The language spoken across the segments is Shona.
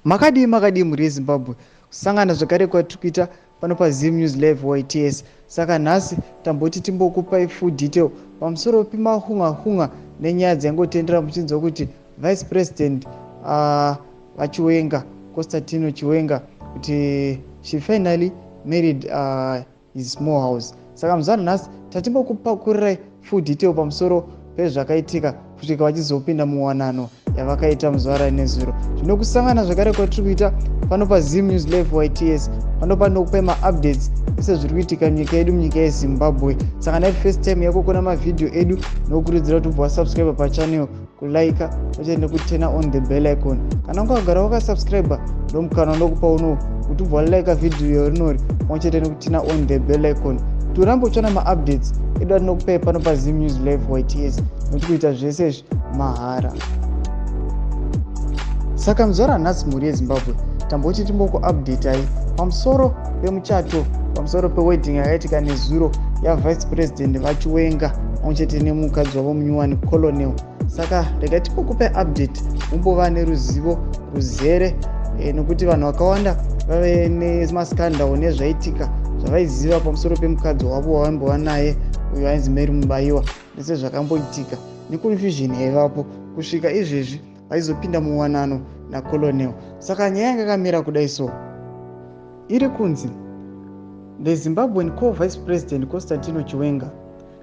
Makadii makadii mhuri yeZimbabwe, kusangana zvakare kwatiri kuita pano paZim News Live YTS. Saka nhasi tamboti timbokupai full detail pamusoro pemahunga-hunga nenyaya dzaingotendera muchinzwa kuti Vice President vaChiwenga, Constantino Chiwenga, kuti she finally married his small house. Saka muzana nhasi tatimbokupakurirai full detail pamusoro pezvakaitika kusvika vachizopinda muwanano yavakaita muzuva ranezuro. Zvino kusangana zvakare kwatiri kuita pano paZim News Live YTS, pano panokupai maupdates ese zviri kuitika munyika yedu, munyika yeZimbabwe. Saka nai first time yako kuona mavhidhiyo edu, nokurudzira kuti ubva wasubscribe pachannel, kulike uye nekuturn on the bell icon. Kana ungagara wakasubscribe, ndomukana unokupa uno kuti ubva walike vhidhiyo rinori pamwe chete nekuturn on the bell icon, kuti urambe uchiona maupdates edu atinokupai pano paZim News Live YTS, nokuti kuita zvese izvi mahara. Saka muzuva ranhasi, mhuri yeZimbabwe, tamboti timbokuupdatai pamusoro pemuchato, pamusoro pewedding yakaitika nezuro yaVice President vaChiwenga pamwe chete nemukadzi wavo munyuwani, Colonel. Saka regai timbokupai update, mumbova neruzivo ruzere, nekuti vanhu vakawanda vave nemascandal nezvaitika zvavaiziva pamusoro pemukadzi wavo wavaimbova naye, uyo ainzi Mary Mubayiwa, nesezvakamboitika neconfusion yaivapo kusvika izvezvi vaizopinda muwanano naColonel. Saka nyaya yanga yakamira kudai so, iri kunzi the Zimbabwean co-vice president Constantino Chiwenga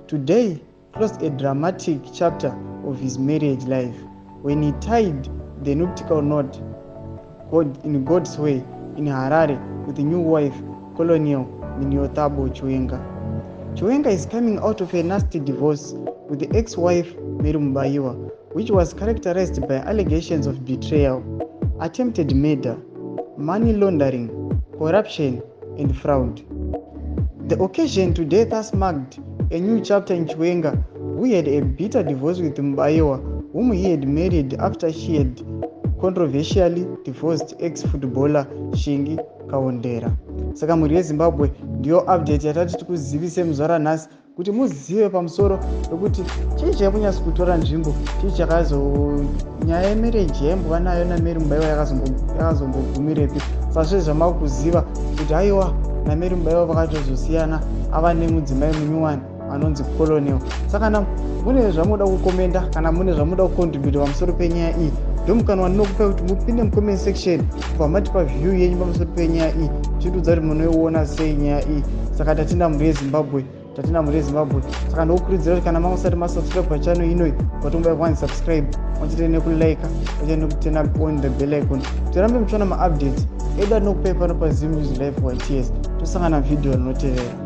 today closed a dramatic chapter of his marriage life when he tied the nuptial knot in God's way in Harare with the new wife, Colonel Miniyothabo Chiwenga. Chiwenga is coming out of a nasty divorce with the ex-wife Mary Mubayiwa, which was characterized by allegations of betrayal, attempted murder, money laundering, corruption and fraud. The occasion today thus marked a new chapter in Chiwenga, who had a bitter divorce with Mubayiwa, whom he had married after she had controversially divorced ex-footballer Shingi Kaondera. Saka mhuri yeZimbabwe, ndiyo update yatati tikuzivise muzuva ranhasi kuti muzive pamusoro pekuti chii chaimbonyatso kutora nzvimbo, chii chakazo nyaya yemarriage yaimbova nayo naMary Mubaiwa yakazombogumirepi. Saka zvezvi zvamakuziva kuti aiwa, naMary Mubaiwa vakatozosiyana, ava nemudzimai munyuwani anonzi Colonel. Saka kana mune zvamunoda kucommenta, kana mune zvamunoda kucontributa pamusoro penyaya iyi, ndomukana wandinokupai kuti mupinde mucomment section kubva matipa view yenyu pamusoro penyaya iyi, chitiudza kuti munoiona sei nyaya iyi. Saka tatenda, mhuri yeZimbabwe, tatenda, mhuri yeZimbabwe. Saka ndokukurudzira kuti kana manga musati masubscribe pachannel inoi, watombai kwanzi subscribe wachite nekulike wache nekuturn on the bell icon, tirambe muchiona maupdates edu atinokupai pano paZim News Live YTS. Tosangana vhidhiyo rinotevera.